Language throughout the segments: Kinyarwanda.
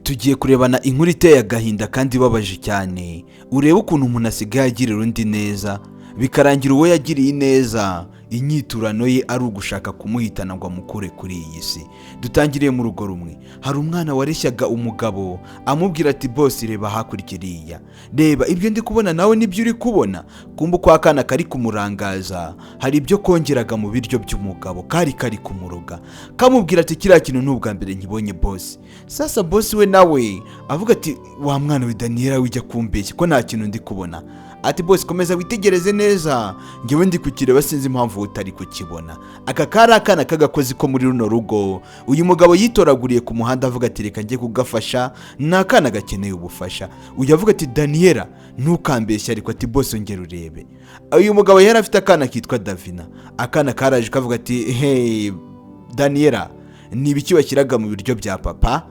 Tugiye kurebana inkuru iteye agahinda kandi ibabaje cyane. Urebe ukuntu umuntu asigaye agirira undi neza, bikarangira uwo yagiriye neza inyiturano ye ari ugushaka kumuhitana ngo amukure kuri iyi si. Dutangiriye mu rugo rumwe, hari umwana wareshyaga umugabo amubwira ati: "Boss, reba hakurya iriya, reba ibyo ndi kubona, nawe nibyo uri kubona." Kumva uko akana kari kumurangaza, hari ibyo kongeraga mu biryo by'umugabo, kari kari kumuroga. Kamubwira ati: "Kiriya kintu ni ubwa mbere nkibonye, boss." Sasa boss we nawe avuga ati: "Wa mwana we Daniela, wijya kumbeshya ko nta kintu ndi kubona." Ati: "Boss, komeza witegereze neza, ngewe ndi kukireba, sinzi impamvu utari kukibona." Aka kari akana k'agakozi ko muri runo rugo. Uyu mugabo yitoraguriye ku muhanda, avuga ati: "Reka njye kugafasha, ni akana gakeneye ubufasha." Uyu avuga ati: "Daniela, ntukambeshye." Ariko ati: "Boss, ongera urebe." Uyu mugabo yari afite akana kitwa Davina. Akana karaje kavuga ati: "Hey Daniela, ni ibiki washyiraga mu biryo bya papa?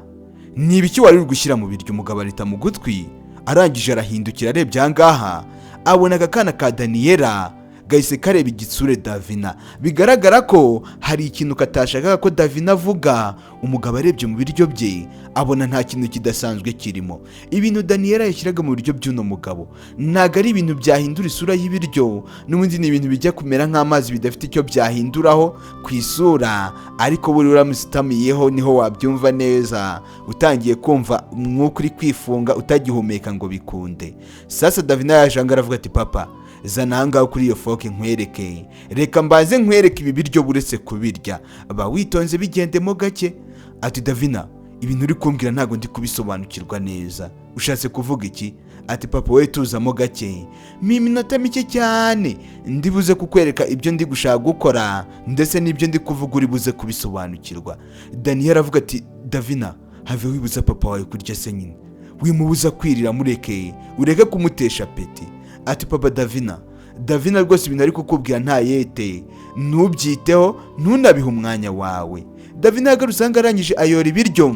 Ni ibiki wari uri gushyira mu biryo?" Umugabo arita mu gutwi, arangije arahindukira, arebye aha ngaha abona aka kana ka Daniyela gahise kareba igitsure Davina. Bigaragara ko hari ikintu katashakaga ko Davina avuga. Umugabo arebye mu biryo bye, abona nta kintu kidasanzwe kirimo. Ibintu Daniyela yashyiraga mu biryo by'uno mugabo ntabwo ari ibintu byahindura isura y'ibiryo, n'ubundi ni ibintu bijya kumera nk'amazi, bidafite icyo byahinduraho ku isura. Ariko buri uramutse utamiyeho niho wabyumva neza, utangiye kumva umwuka uri kwifunga, utagihumeka ngo bikunde. Sasa Davina yaje ahangaha aravuga ati: "Papa, zana ahangaha kuri iyo fork nkwereke, reka mbanze nkwereke ibi biryo buretse kubirya, ba witonze, bigendemo gake." Ati: "Davina, ibintu uri kumbwira ntabwo ndi kubisobanukirwa neza, ushatse kuvuga iki?" Ati: "Papa, wowe tuzamo gake, ni iminota mike cyane, ndi buze kukwereka ibyo ndi gushaka gukora, ndetse n'ibyo ndi kuvuga uri buze kubisobanukirwa." Daniel avuga ati: "Davina, have wibuza papa wawe kurya se nyine, wimubuza kwirira, mureke, ureke kumutesha appétit." Ati: "Papa Davina, Davina rwose ibintu ari kukubwira nta yete, ntubyiteho, ntunabihe umwanya wawe." Davina yagarutse usanga arangije ayora ibiryo,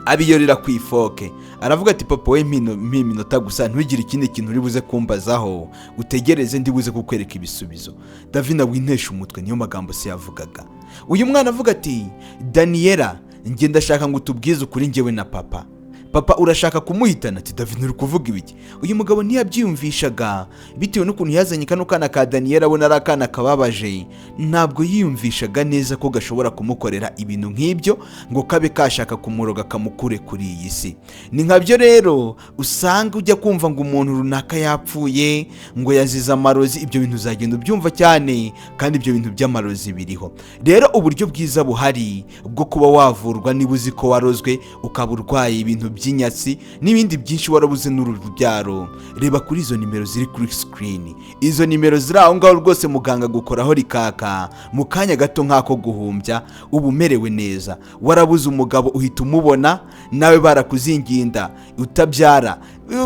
abiyorera ku ifork, aravuga ati: "Papa we, mpa iminota gusa, ntugire ikindi kintu uri buze kumbazaho, utegereze, ndi buze kukwereka ibisubizo." "Davina, wintesha umutwe." Niyo magambo se yavugaga. Uyu mwana avuga ati: "Daniyela, njye ndashaka ngo utubwize ukuri njyewe na papa. Papa urashaka kumuhitana?" Ati: "Davina, uri kuvuga ibiki?" Uyu mugabo ntiyabyiyumvishaga bitewe n'ukuntu yazanye kano kana ka Daniyela, abona ari akana kababaje. Ntabwo yiyumvishaga neza ko gashobora kumukorera ibintu nk'ibyo, ngo kabe kashaka kumuroga kamukure kuri iyi si. Ni nkabyo rero usanga ujya kumva ngo umuntu runaka yapfuye, ngo yazize amarozi. Ibyo bintu uzagenda ubyumva cyane, kandi ibyo bintu by'amarozi biriho. Rero uburyo bwiza buhari bwo kuba wavurwa, niba uzi ko warozwe, ukaba urwaye ibintu by'inyatsi n'ibindi byinshi, warabuze n'urubyaro, reba kuri izo nimero ziri kuri screen. Izo nimero ziri aho ngaho rwose, muganga gukoraho rikaka mu kanya gato nk'ako guhumbya, uba umerewe neza. Warabuze umugabo, uhita umubona. Nawe barakuzinginda utabyara,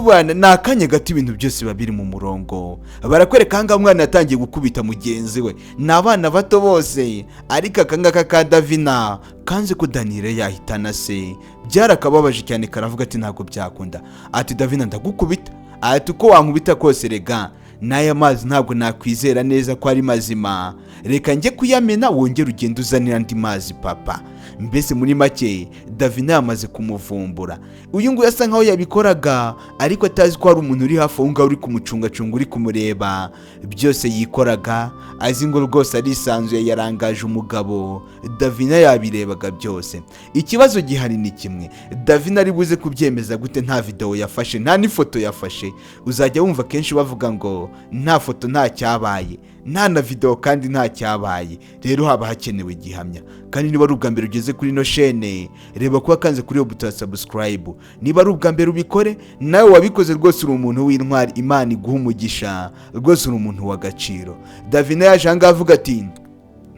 bana, ni akanya gato, ibintu byose biba biri mu murongo. Barakwereka ahangaha umwana yatangiye gukubita mugenzi we. Ni abana bato bose, ariko aka ngaka ka Davina kanze ko Daniyeli yahitana se, byarakababaje cyane. Karavuga ati: "Ntabwo byakunda." Ati: "Davina, ndagukubita." Ati: "Uko wankubita kose rega, n'aya mazi ntabwo nakwizera neza ko ari mazima, reka njye kuyamena, wongere ugende uzanira andi mazi papa." Mbese muri make Davina yamaze kumuvumbura. Uyu nguyu asa nkaho yabikoraga ariko atazi ko hari umuntu uri hafi aho ngaho uri kumucungacunga, uri kumureba. Byose yikoraga azi ngo rwose arisanzuye, yarangaje umugabo. Davina yabirebaga byose. Ikibazo gihari ni kimwe: Davina ari buze kubyemeza gute nta videwo yafashe, nta n'ifoto yafashe? Uzajya wumva kenshi bavuga ngo nta foto nta cyabaye, nta na videwo kandi nta cyabaye. Rero haba hakenewe gihamya. Kandi niba ari ubwa mbere ugeze kuri ino shene, reba kuba kanze kuri iyo buto ya subscribe. Niba ari ubwa mbere ubikore. Nawe wabikoze rwose uri umuntu w'intwari, Imana iguha umugisha, rwose uri umuntu w'agaciro. Davina yaje ahangaha avuga ati: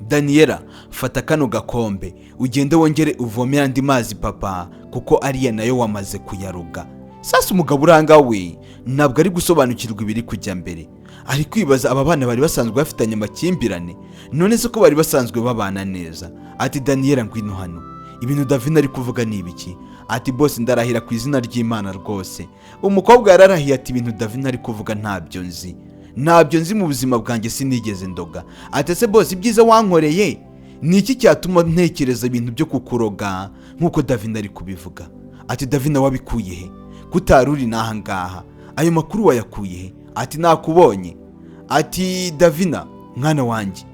"Daniyela, fata kano gakombe, ugende wongere uvome andi mazi papa, kuko ariya nayo wamaze kuyaruga." Sasa umugabo uranga we ntabwo ari gusobanukirwa ibiri kujya mbere. Ari kwibaza: aba bana bari basanzwe bafitanye amakimbirane, none se ko bari basanzwe babana neza? Ati: "Daniyela, ngwino hano, ibintu Davina ari kuvuga ni ibiki?" Ati: "Boss, ndarahira ku izina ry'Imana." Rwose umukobwa yararahiye ati: "Ibintu Davina ari kuvuga ntabyo nzi, ntabyo nzi, mu buzima bwanjye sinigeze ndoga." Ati: "Ese boss, ibyiza wankoreye ni iki cyatuma ntekereza ibintu byo kukuroga nk'uko Davina ari kubivuga?" Ati: "Davina, wabikuye he? Kutari uri n'aha ngaha, ayo makuru wayakuye he?" Ati: "Nakubonye." Ati: "Davina, mwana wanjye,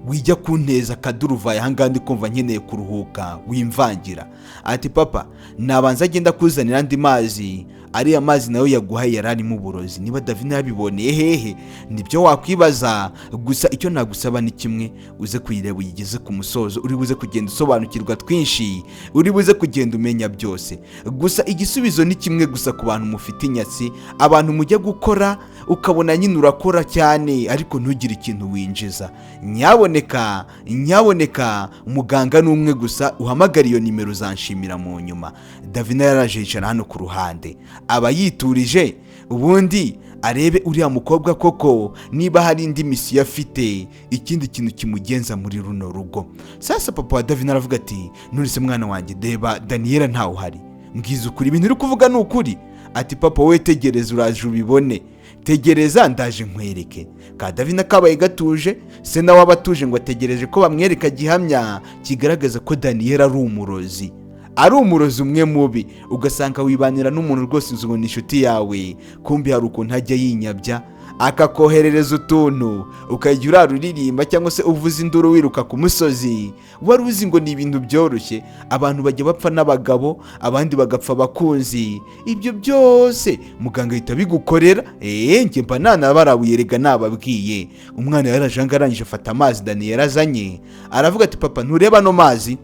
wijya kunteza akaduruvayo ahangaha, ndi kumva nkeneye kuruhuka, wimvangira." Ati: "Papa, nabanza agenda akuzanira andi mazi. Ariya mazi nayo yaguhaye yari arimo uburozi." Niba Davina yabiboneye hehe, nibyo wakwibaza. Gusa icyo nagusaba ni kimwe: uze kuyireba uyigeze ku musozo, uri buze kugenda usobanukirwa twinshi, uri buze kugenda umenya byose. Gusa igisubizo ni kimwe gusa ku bantu mufite inyatsi, abantu mujya gukora ukabona nyine urakora cyane ariko ntugire ikintu winjiza. Nyaboneka, nyaboneka, muganga ni umwe gusa, uhamagara iyo nimero, uzanshimira mu nyuma. Davina yaraje yicara hano ku ruhande, aba yiturije, ubundi arebe uriya mukobwa koko niba hari indi mission afite, ikindi kintu kimugenza muri runo rugo. Sasa papa wa Davina aravuga ati: "None mwana wanjye, reba Daniyela ntawe uhari, mbwiza ukuri, ibintu uri kuvuga ni ukuri?" Ati: "Papa, wowe tegereza, uraje ubibone, tegereza ndaje nkwereke." Ka Davina kabaye gatuje, se nawe aba atuje ngo ategereje ko bamwereka gihamya kigaragaza ko Daniyela ari umurozi, ari umurozi umwe mubi. Ugasanga wibanira n'umuntu rwose inzu ngo ni inshuti yawe, kumbi hari ukuntu ajya yinyabya akakoherereza utuntu, ukajya urara uririmba cyangwa se uvuza induru wiruka ku musozi. Wari uzi ngo ni ibintu byoroshye. Abantu bajya bapfa n'abagabo, abandi bagapfa abakunzi, ibyo byose muganga ahita abigukorera. Eee, njye mba nanabarabuye rega, nababwiye. Umwana yaraje ahangaha, arangije afata amazi Daniyeli azanye, aravuga ati: "Papa, ntureba ano mazi?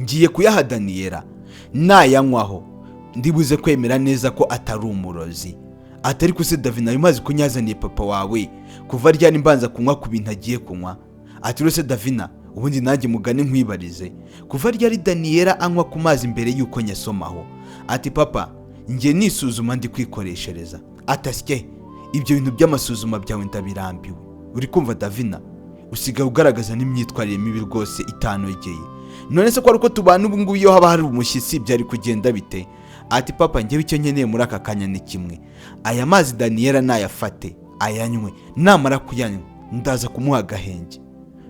Ngiye kuyaha Daniyela, nayanywaho ndibuze kwemera neza ko atari umurozi." Atari se Davina, ayo mazi ko nyazaniye papa wawe, kuva ryari mbanza kunywa ku bintu agiye kunywa? Ati: "Rwose Davina, ubundi nanjye mugane nkwibarize, kuva ryari Daniyela anywa ku mazi mbere y'uko nyasomaho?" Ati: "Papa, njye nisuzuma ndi kwikoreshereza." Atasye, "Ibyo bintu by'amasuzuma byawe ndabirambiwe. Uri kumva Davina, usigaye ugaragaza n'imyitwarire mibi rwose itanogeye. None se ko ari uko tubana ubu ngubu, iyo haba hari umushyitsi byari kugenda bite?" Ati: "Papa, njyewe icyo nkeneye muri aka kanya ni kimwe: aya mazi Daniyela nayafate ayanywe, namara kuyanywa ndaza kumuha agahenge,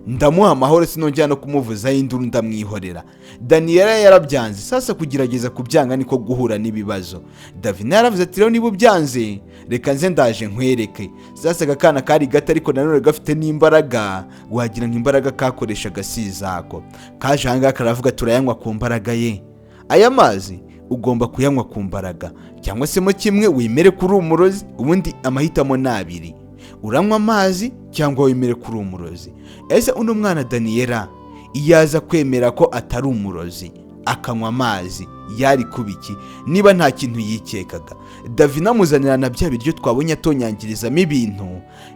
ndamuha amahoro, sinongera no kumuvuzaho induru, ndamwihorera." Daniyela yarabyanze. Sasa kugerageza kubyanga niko guhura n'ibibazo. Davina yaravuze ati: "Rero niba ubyanze, reka nze ndaje nkwereke." Sasa aka kana kari gato ariko nanone gafite n'imbaraga, wagira ngo imbaraga kakoreshaga si izako. Kaje ahangaha karavuga: "Turayanywa ku mbaraga ye. Aya mazi ugomba kuyanywa ku mbaraga, cyangwa se mo kimwe wemere kuri umurozi. Ubundi amahitamo ni abiri: uranywa amazi cyangwa wemere kuri umurozi." Ese uno mwana Daniyela iyo aza kwemera ko atari umurozi akanywa amazi, yari kuba iki niba nta kintu yikekaga? Davina amuzanira na bya biryo twabonye atonyangirizamo ibintu,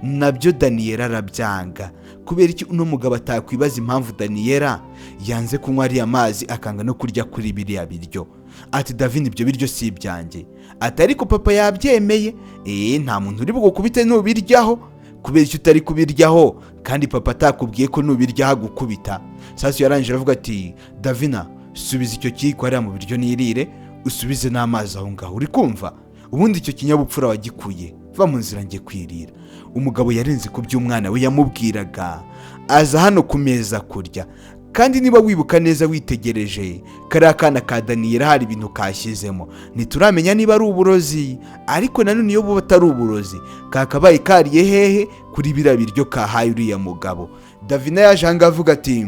nabyo Daniyela arabyanga. Kubera iki uno mugabo atakwibaza impamvu Daniyela yanze kunywa ariya mazi, akanga no kurya kuri biriya biryo? Ati: "Davina, ibyo biryo si ibyanjye." Ati: "Ariko papa yabyemeye." "Eee, nta muntu uri bugukubite nubiryaho. Kubera icyo utari kubiryaho kandi papa atakubwiye ko nubiryaho agukubita?" Sasa yarangije aravuga ati: "Davina, subiza icyo kiyiko hariya mu biryo nirire, usubize n'amazi aho ngaho. Uri kumva? Ubundi icyo kinyabupfura wagikuye? Va mu nzira njye kwirira." Umugabo yarenze ku by'umwana we yamubwiraga, aza hano ku meza kurya. Kandi niba wibuka neza, witegereje kariya kana ka Daniyeli, hari ibintu kashyizemo, ntituramenya niba ari uburozi. Ariko nanone iyo buba atari uburozi, kakabaye kariye hehe kuri biriya biryo kahaye uriya mugabo? Davina yaje ahangaha avuga ati: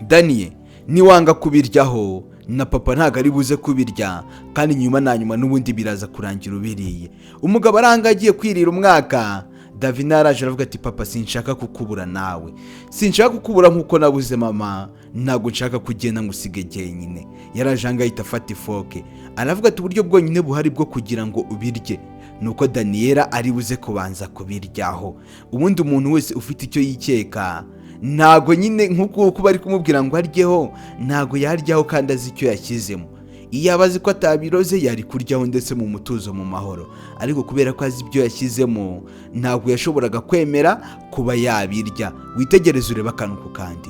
"Daniye, niwanga kubiryaho na papa ntabwo ari buze kubirya, kandi nyuma na nyuma n'ubundi biraza kurangira ubiriye." Umugabo aranga agiye kwirira umwaka. Davina yaraje aravuga ati: "Papa, sinshaka kukubura nawe, sinshaka kukubura nk'uko nabuze mama, ntabwo nshaka kugenda ngo usige jyenyine." Yaraje ahangaha ahita afata ifork, aravuga ati: "Uburyo bwonyine buhari bwo kugira ngo ubirye ni uko Daniyela ari buze kubanza kubiryaho." Ubundi umuntu wese ufite icyo yikeka, ntago nyine nk'uko bari kumubwira ngo aryeho, ntago yaryaho kandi azi icyo yashyizemo. Iyo aba azi ko atabiroze, yari kuryaho ndetse mu mutuzo, mu mahoro. Ariko kubera ko azi ibyo yashyizemo, ntabwo yashoboraga kwemera kuba yabirya. Witegereze urebe akantu ku kandi.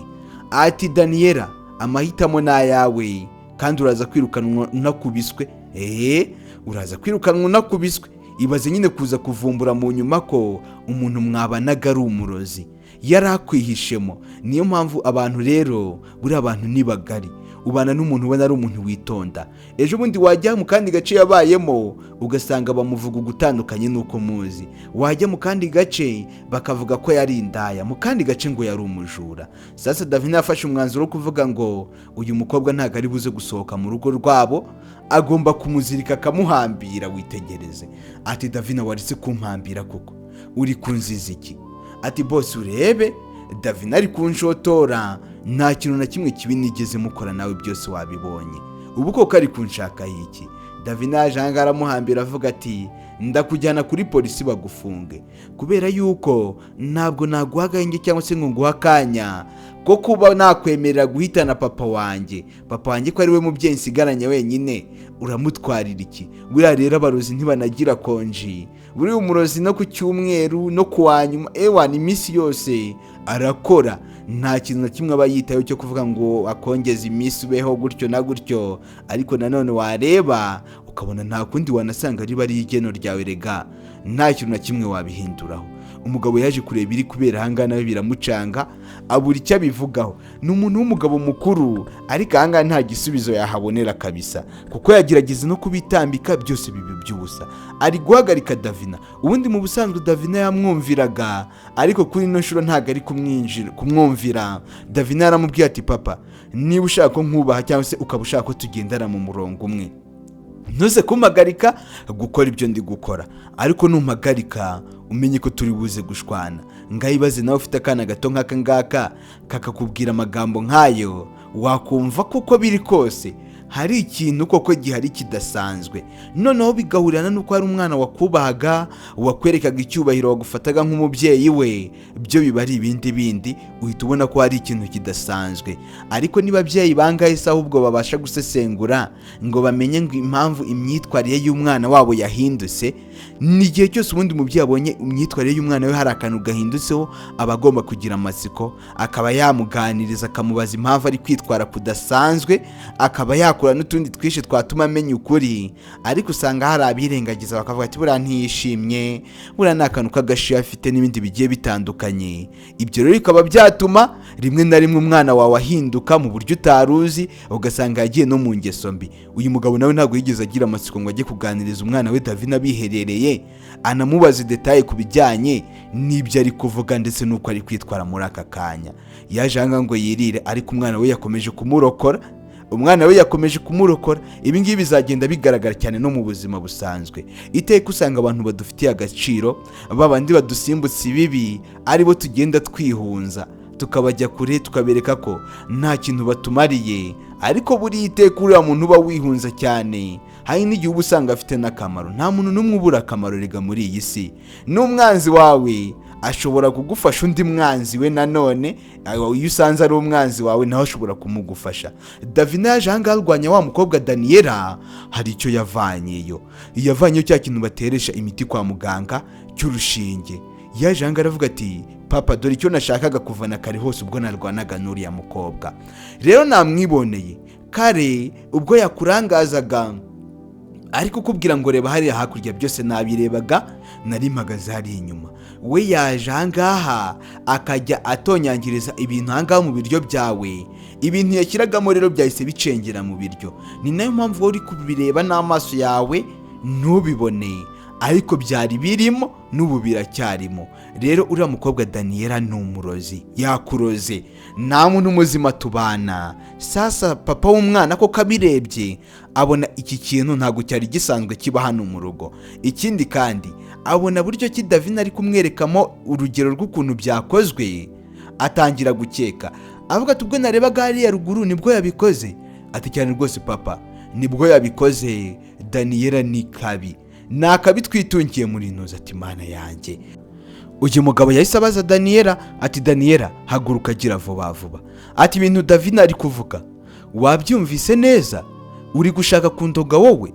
Ati: "Daniyela, amahitamo ni ayawe, kandi uraza kwirukanwa unakubiswe. Eee, uraza kwirukanwa unakubiswe." Ibaze nyine kuza kuvumbura mu nyuma ko umuntu mwabanaga ari umurozi, yari akwihishemo. Niyo mpamvu abantu rero, buriya abantu ni bagari. Ubana n'umuntu ubona ari umuntu witonda, ejo bundi wajya mu kandi gace yabayemo ugasanga bamuvuga ugutandukanye n'uko muzi, wajya mu kandi gace bakavuga ko yari indaya, mu kandi gace ngo yari umujura. Sasa Davina yafashe umwanzuro wo kuvuga ngo uyu mukobwa ntabwo ari buze gusohoka mu rugo rwabo, agomba kumuzirika akamuhambira. Witegereze, ati: "Davina, waretse kumpambira koko? Uri kunziza iki?" Ati: "Bose urebe, Davina ari kunshotora, nta kintu na kimwe kibi nigeze mukora, nawe byose wabibonye, ubu koko ari kunshakaho iki?" Davina yaje ahangaha aramuhambira, avuga ati: "Ndakujyana kuri polisi bagufunge, kubera yuko ntabwo naguha agahenge cyangwa se ngo nguhe akanya ko kuba nakwemerera guhitana papa wanjye. Papa wanjye ko ari we mubyeyi nsigaranye wenyine, uramutwarira iki?" Buriya rero abarozi ntibanagira konji. Buriya umurozi no ku cyumweru no ku wa nyuma, ewa ni iminsi yose arakora. Nta kintu na kimwe aba yitayeho cyo kuvuga ngo akongeza iminsi ubeho gutyo na gutyo. Ariko nanone wareba ukabona nta kundi, wanasanga riba ari igeno ryawe rega, nta kintu na kimwe wabihinduraho. Umugabo yaje kureba ibiri kubera ahangaha, nawe biramucanga, abura icyo abivugaho. Ni umuntu w'umugabo mukuru, ariko ahangaha nta gisubizo yahabonera kabisa, kuko yagerageza no kubitambika byose biba by'ubusa. Ari guhagarika Davina. Ubundi mu busanzwe Davina yamwumviraga, ariko kuri ino nshuro ntabwo ari kumwumvira. Davina yaramubwiye ati: "Papa, niba ushaka ko nkubaha cyangwa se ukaba ushaka ko tugendana mu murongo umwe, ntuze kumpagarika gukora ibyo ndi gukora, ariko numpagarika umenye ko turi buze gushwana." Ngayibaze nawe, ufite akana gato nk'aka ngaka kakakubwira amagambo nk'ayo, wakumva kuko biri kose hari ikintu koko gihari kidasanzwe. Noneho bigahurirana n'uko hari umwana wakubahaga, wakwerekaga icyubahiro, wagufataga nk'umubyeyi we, byo biba ari ibindi bindi, uhita ubona ko hari ikintu kidasanzwe. Ariko niba ababyeyi bangahe se ahubwo babasha gusesengura ngo bamenye ngo impamvu imyitwarire y'umwana wabo yahindutse? Ni igihe cyose ubundi umubyeyi abonye imyitwarire y'umwana we hari akantu gahindutseho, aba agomba kugira amatsiko, akaba yamuganiriza, akamubaza impamvu ari kwitwara kudasanzwe, akaba yakora n'utundi twinshi twatuma amenya ukuri. Ariko usanga hari abirengagiza bakavuga ati: "Buriya ntiyishimye, buriya ni akantu k'agashiya afite," n'ibindi bigiye bitandukanye. Ibyo rero bikaba byatuma rimwe na rimwe umwana wawe ahinduka mu buryo utari uzi, ugasanga yagiye no mu ngeso mbi. Uyu mugabo nawe ntabwo yigeze agira amatsiko ngo ajye kuganiriza umwana we Davina biherereye, anamubaza détails ku bijyanye n'ibyo ari kuvuga ndetse n'uko ari kwitwara muri aka kanya. Yaje ahangaha ngo yirire, ariko umwana we yakomeje kumurokora. Umwana we yakomeje kumurokora. Ibi ngibi bizagenda bigaragara cyane no mu buzima busanzwe. Iteka usanga abantu badufitiye agaciro, babandi badusimbutse ibibi, aribo tugenda twihunza, tukabajya kure, tukabereka ko nta kintu batumariye. Ariko buriya iteka uriya muntu uba wihunza cyane, hari n'igihe uba usanga afite n'akamaro. Nta muntu n'umwe ubura akamaro rega muri iyi si. N'umwanzi wawe ashobora kugufasha undi mwanzi we nanone iyo usanze ari umwanzi wawe, nawe ashobora kumugufasha. Davina yaje ahangaha arwanya wa mukobwa Daniyela. Hari icyo yavanyeyo, yavanyeyo cya kintu bateresha imiti kwa muganga cy'urushinge. Yaje ahangaha aravuga ati: "Papa, dore icyo nashakaga kuva na kare hose ubwo narwanaga n'uriya mukobwa. Rero namwiboneye kare ubwo yakurangazaga ariko kukubwira ngo reba hariya hakurya, byose nabirebaga, nari mpagaze hariya inyuma. We yaje ahangaha akajya atonyangiriza ibintu ahangaha mu biryo byawe. Ibintu yashyiragamo rero byahise bicengera mu biryo. Ni nayo mpamvu wowe uri kubireba n'amaso yawe ntubibone, ariko byari birimo, n'ubu biracyarimo. Rero uriya mukobwa Daniyela ni umurozi, yakuroze, nta muntu muzima tubana." Sasa papa w'umwana koko abirebye abona iki kintu ntabwo cyari gisanzwe kiba hano mu rugo. Ikindi kandi abona buryo ki Davina ari kumwerekamo urugero rw'ukuntu byakozwe, atangira gukeka, avuga ati: "Ubwo narebaga hariya ruguru nibwo yabikoze?" Ati: "Cyane rwose papa, nibwo yabikoze. Daniyela ni kabi, ni akabi twitungiye muri ntuza." Ati: "Mana yanjye!" Uyu mugabo yahise abaza Daniyela ati: "Daniyela, haguruka, agira vuba vuba." Ati: "Ibintu Davina ari kuvuga wabyumvise neza? Uri gushaka kundoga wowe?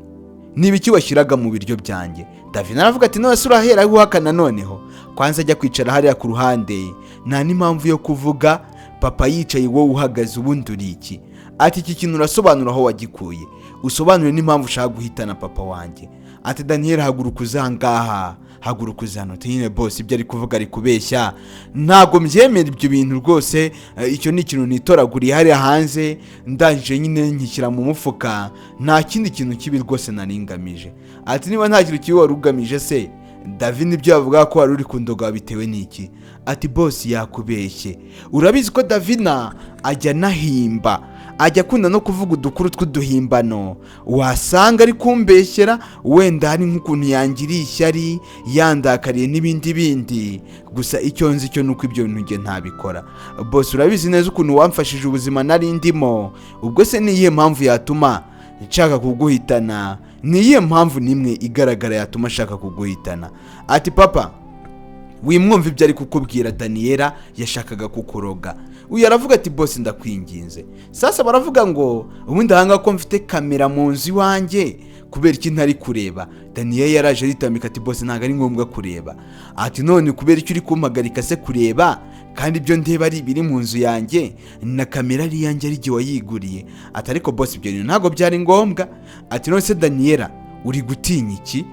Niba iki washyiraga mu biryo byanjye?" Davina aravuga ati: "None se urahera uhakana?" Noneho kwanza ajya kwicara hariya ku ruhande, nta n'impamvu yo kuvuga papa yicaye wowe uhagaze, ubundi uri iki? Ati: "Iki kintu urasobanura aho wagikuye, usobanure n'impamvu ushaka guhitana papa wanjye." Ati: "Daniel, haguruka uze ahangaha, haguruka uze hano." Ati: "Nyine boss, ibyo ari kuvuga ari kubeshya, ntabwo mbyemera ibyo bintu rwose. Icyo ni ikintu nitoraguriye hariya hanze, ndangije nyine nkishyira mu mufuka, nta kindi kintu kibi rwose nari ngamije." Ati: "Niba nta kintu kibi wari ugamije se, David nibyo yavuga ko wari uri kundoga bitewe n'iki?" Ati: "Boss, yakubeshye. Urabizi ko Davina ajya anahimba, ajya akunda no kuvuga udukuru tw'uduhimbano. Wasanga ari kumbeshyera, wenda hari nk'ukuntu yangiriye ishyari, yandakariye n'ibindi bindi. Gusa icyo nzi cyo ni uko ibyo bintu njye ntabikora. Boss, urabizi neza ukuntu wamfashije ubuzima nari ndimo. Ubwo se ni iyihe mpamvu yatuma nshaka kuguhitana? Ni iyihe mpamvu n'imwe igaragara yatuma ashaka kuguhitana?" Ati: "Papa, wimwumva ibyo ari kukubwira. Daniyela yashakaga kukuroga." Uyu aravuga ati: "Boss, ndakwinginze." Sasa baravuga ngo ubundi ahangaha ko mfite kamera mu nzu iwanjye, kubera iki ntari kureba? Daniyeli yaraje aritambika ati: "Boss, ntabwo ari ngombwa kureba." Ati: "None kubera icyo uri kumpagarika se kureba, kandi ibyo ndeba ari ibiri mu nzu yanjye, na kamera ari iyanjye, ari igihe wayiguriye?" Ati: "Ariko boss, ibyo bintu ntabwo byari ngombwa." Ati: "None se Daniyela, uri gutinya iki?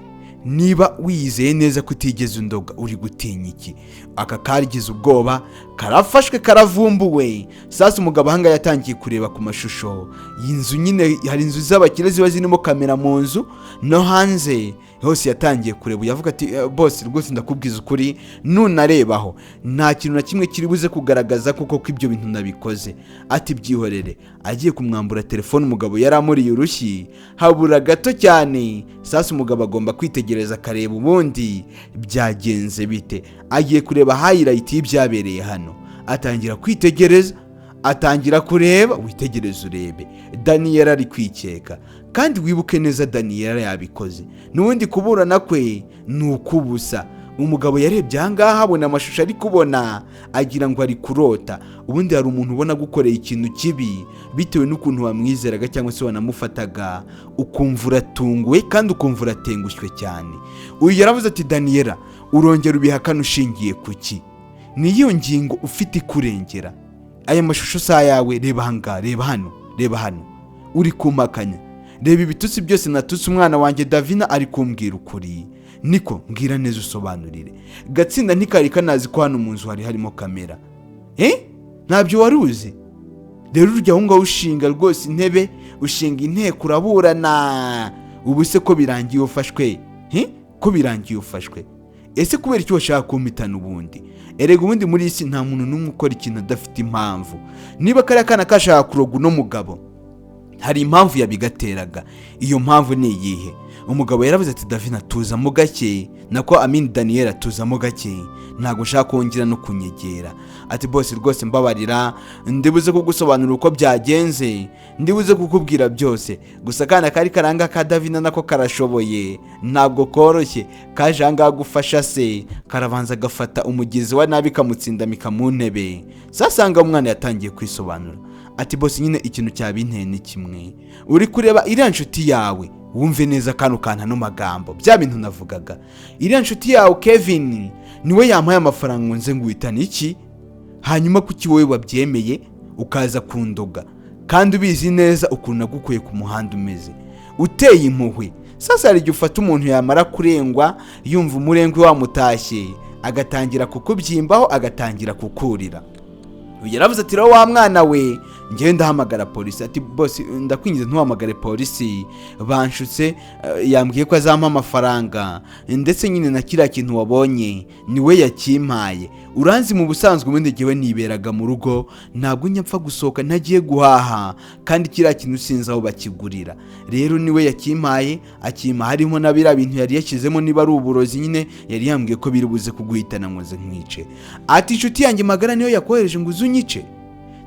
Niba wiyizeye neza ko utigeze undoga, uri gutinya iki?" Aka karigize ubwoba, karafashwe, karavumbuwe. Sasa umugabo ahangaha yatangiye kureba ku mashusho y'inzu. Nyine hari inzu z'abakire ziba zirimo kamera mu nzu no hanze hose. Yatangiye kureba, yavuga ati: "Boss, rwose ndakubwiza ukuri, nunarebaho nta kintu na kimwe kiri buze kugaragaza kuko ko ibyo bintu nabikoze." Ati: "Byihorere." Agiye kumwambura telefone, umugabo yari amuriye urushyi, habura gato cyane. Sasa umugabo agomba kwitegereza akareba ubundi byagenze bite. Agiye kureba highlight y'ibyabereye hano, atangira kwitegereza, atangira kureba. Witegereze urebe, Daniyeli ari kwikeka, kandi wibuke neza Daniyeli yabikoze. N'ubundi kuburana kwe ni ukubusa. Umugabo yarebye ahangaha, abona amashusho ari kubona, agira ngo ari kurota. Ubundi hari umuntu ubona agukoreye ikintu kibi, bitewe n'ukuntu wamwizeraga cyangwa se wanamufataga, ukumva uratunguwe kandi ukumva uratengushywe cyane. Uyu yaravuze ati: "Daniyela, urongera ubihakana ushingiye ku ki? Ni iyo ngingo ufite ikurengera? Aya mashusho si ayawe? Reba ahangaha, reba hano, reba hano, uri kumpakanya. Reba ibitutsi byose natutse umwana wanjye Davina, ari kumbwira ukuri. Niko mbwira neza, usobanurire Gatsinda, ntikari kanazi ko hano mu nzu hari harimo kamera? Eh, ntabyo wari uzi? Rero urya aho ngaho ushinga rwose intebe, ushinga inteko, uraburana. Ubu se ko birangiye ufashwe? Ko birangiye ufashwe, ese kubera icyo washaka kumpitana ubundi? Erega ubundi muri iyi si nta muntu n'umwe ukora ikintu adafite impamvu. Niba kariya kana kashaka kuroga uno mugabo, hari impamvu yabigateraga. Iyo mpamvu ni iyihe?" Umugabo yaravuze ati: "Davina, tuzamo gake, nako Amini, Daniyela, tuzamo gake, ntabwo nshaka kongera no kunyegera." Ati: "Boss, rwose mbabarira, ndibuze kugusobanurira uko byagenze, ndibuze kukubwira byose." Gusa akana kari karanga ka Davina nako karashoboye, ntabwo koroshye. Kaje ahangaha gufasha se, karabanza gafata umugizi wa nabi, kamutsindamika mu ntebe. Sasanga umwana yatangiye kwisobanura ati: "Boss, nyine ikintu cyabinteye ni kimwe. Uri kureba iriya nshuti yawe." Wumve neza kano kantu, ano magambo, bya bintu navugaga. "Iriya nshuti yawe Kevin niwe yampaye amafaranga ngo nze nguhitane iki. Hanyuma kuki wowe wabyemeye ukaza kundoga, kandi ubizi neza ukuntu nagukuye ku muhanda umeze, uteye impuhwe?" Sasa hari igihe ufata umuntu, yamara kurengwa, yumva umurengwe wamutashye, agatangira kukubyimbaho, agatangira kukurira. Uyu yaravuze ati: "Rero wa mwana we, njyewe ndahamagara polisi." Ati: "Boss, ndakwinginze ntuhamagare polisi. Banshutse, yambwiye ko azampa amafaranga, ndetse nyine na kiriya kintu wabonye niwe yakimpaye. Uranzi mu busanzwe, ubundi njyewe niberaga mu rugo, ntabwo njya mpfa gusohoka ntagiye guhaha, kandi kiriya kintu sinzi aho bakigurira. Rero niwe yakimpaye, akimpa harimo na biriya bintu yari yashyizemo, niba ari uburozi. Nyine yari yambwiye ko biri buze kuguhitana ngo nze nkwice." Ati: "Inshuti yanjye magara niyo yakohereje ngo uze unyice?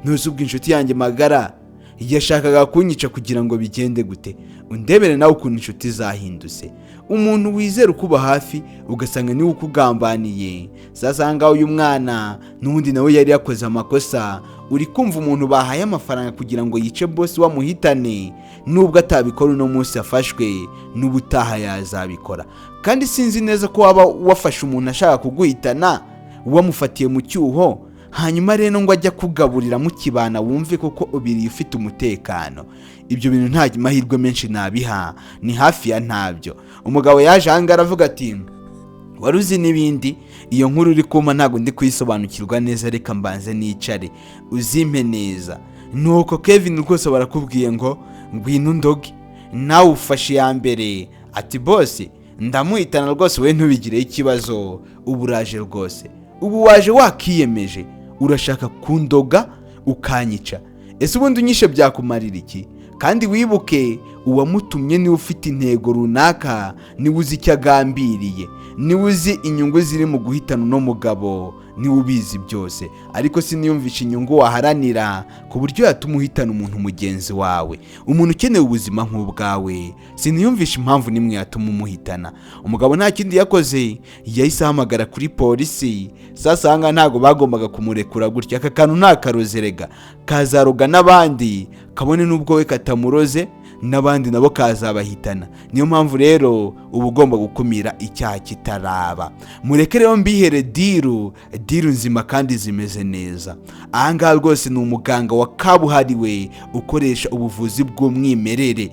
Ntuzi ubwo inshuti yanjye magara yashakaga kunyica kugira ngo bigende gute? Undebere nawe ukuntu inshuti zahindutse. Umuntu wizera ukuba hafi, ugasanga niwe ukugambaniye." Sasa ngaho uyu mwana n'ubundi nawe yari yakoze amakosa. Uri kumva umuntu bahaye amafaranga kugira ngo yice boss wamuhitane, nubwo atabikora uno munsi afashwe, n'ubutaha yazabikora. Kandi sinzi neza ko waba wafashe umuntu ashaka kuguhitana, wamufatiye mu cyuho, Hanyuma rero ngo ajya kugaburira mukibana, wumve koko ubiriye ufite umutekano. Ibyo bintu nta mahirwe menshi nabiha, ni hafi ya ntabyo. Umugabo yaje ahangaha aravuga ati: "Wari uzi n'ibindi? Iyo nkuru uri kumpa ntabwo ndi kuyisobanukirwa neza, reka mbanze nicare uzimpe neza." Nuko Kevin rwose barakubwiye ngo ngwino undoge nawe. Ufashe iya mbere, ati: "Boss, ndamuhitana rwose, we ntubigireho ikibazo." Ubu uraje rwose, ubu waje wakiyemeje, urashaka kundoga ukanyica. Ese ubundi unyishe byakumarira iki? Kandi wibuke, uwamutumye niwe ufite intego runaka, niwe uzi icyo agambiriye, niwe uzi inyungu ziri mu guhitana uno mugabo, niwe ubizi byose. Ariko siniyumvisha inyungu waharanira ku buryo yatuma uhitana umuntu mugenzi wawe, umuntu ukeneye ubuzima nk'ubwawe. Siniyumvisha impamvu n'imwe yatuma umuhitana. Umugabo nta kindi yakoze, yahise ahamagara kuri polisi. Sasa aha ngaha ntabwo bagombaga kumurekura gutya. Aka kantu nta karoze rega, kazaroga n'abandi, kabone n'ubwo we katamuroze, n'abandi nabo kazabahitana. Niyo mpamvu rero uba ugomba gukumira icyaha kitaraba. Mureke rero mbihere deal, deal nzima kandi zimeze neza. Ahangaha rwose ni umuganga wa kabuhariwe ukoresha ubuvuzi bw'umwimerere.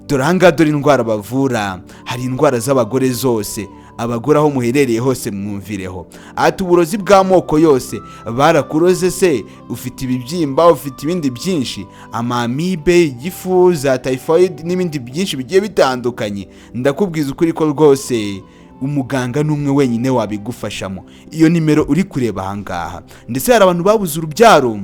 Dore ahangaha, dore indwara bavura. Hari indwara z'abagore zose, abagore aho muherereye hose mwumvireho. Ati uburozi bw'amoko yose, barakuroze se, ufite ibibyimba, ufite ibindi byinshi, amamibe, igifu, za typhoid n'ibindi byinshi bigiye bitandukanye. Ndakubwiza ukuri ko rwose umuganga ni umwe wenyine wabigufashamo. Iyo nimero uri kureba ahangaha. Ndetse hari abantu babuze urubyaro,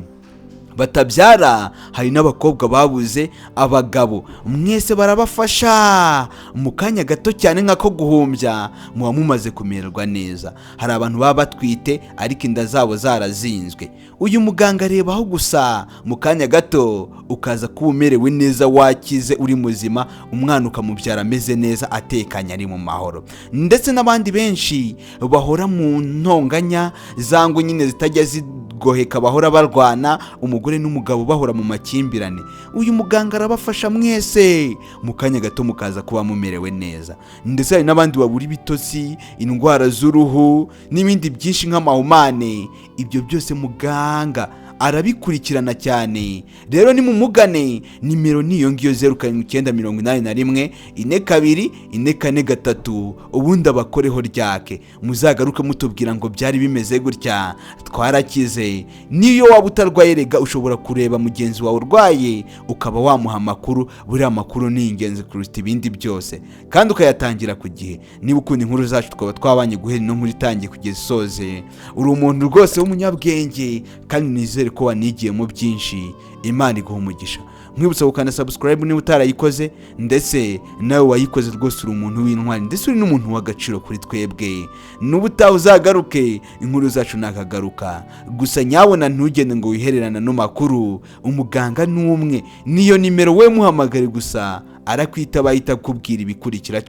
batabyara, hari n'abakobwa babuze abagabo, mwese barabafasha mu kanya gato cyane nk'ako guhumbya, muba mumaze kumererwa neza. Hari abantu baba batwite ariko inda zabo zarazinzwe. Uyu muganga arebaho gusa mu kanya gato ukaza kuba umerewe neza, wakize, uri muzima, umwana ukamubyara ameze neza, atekanye, ari mu mahoro. Ndetse n'abandi benshi bahora mu ntonganya zangu nyine zitajya zigoheka, bahora barwana, umugore n'umugabo bahora mu makimbirane, uyu muganga arabafasha mwese mu kanya gato mukaza kuba mumerewe neza. Ndetse hari n'abandi babura ibitotsi, indwara z'uruhu n'ibindi byinshi nk'amahumane. Ibyo byose muganga arabikurikirana cyane. Rero nimumugane, nimero ni iyo ngiyo: 0779 824 443. Ubundi abakoreho ryake, muzagaruke mutubwira ngo byari bimeze gutya, twarakize. Niyo waba utarwaye rega, ushobora kureba mugenzi wawe urwaye ukaba wamuha amakuru. Buriya amakuru ni ingenzi kuruta ibindi byose, kandi ukayatangira ku gihe. Niba ukunda inkuru zacu, tukaba twabanye guhera ino nkuru itangiye kugeza isoze, uri umuntu rwose w'umunyabwenge kandi nizere ko wanigiyemo byinshi. Imana iguha umugisha. Nkwibutsa gukanda subscribe niba utarayikoze, ndetse nawe wayikoze rwose uri umuntu w'intwari, ndetse uri n'umuntu w'agaciro kuri twebwe. N'ubutaha uzagaruke, inkuru zacu nakagaruka. Gusa nyabona ntugende ngo wihererane ano makuru. Umuganga ni umwe, niyo nimero, we muhamagare gusa, arakwitaba, ahita akubwira ibikurikira.